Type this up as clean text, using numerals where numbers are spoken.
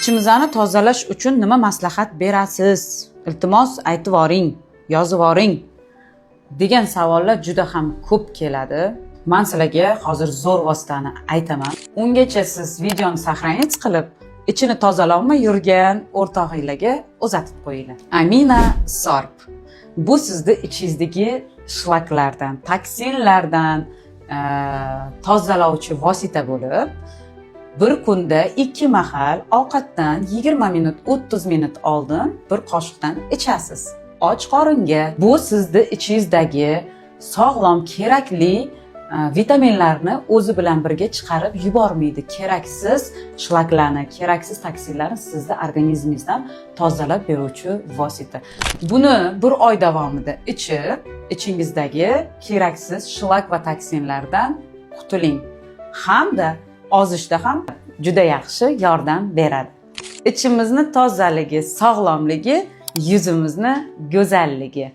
Ichimizni tozalash uchun nima maslahat berasiz? Iltimos, aytib yuboring, yozib yuboring degan savollar juda ham ko'p keladi. Man sizlarga hozir zo'r vositani aytaman. Ungacha siz videoni сохранить qilib, ichini tozalolmay yurgan o'rtog'inglarga uzatib qo'yinglar. Amina Sorb. Bu sizni ichingizdagi shlaklardan, toksinlardan tozalovchi vosita bo'lib, bir kunda ikki mahal ovqatdan 20 minut, 30 minut oldin bir qoshiqdan ichasiz. Och qoringa. Bu sizni ichingizdagi sog'lom, kerakli vitaminlarni o'zi bilan birga chiqarib yubormaydi. Keraksiz shlaklarni, keraksiz toksinlarni sizni organizmingizdan tozalab beruvchi vosita. Buni bir oy davomida ichib, ichingizdagi keraksiz shlak va toksinlardan qutuling. Hamda ozishda ham juda yaxshi yordam beradi. Ichimizni tozaligi, sog'lomligi, yuzimizni go'zalligi.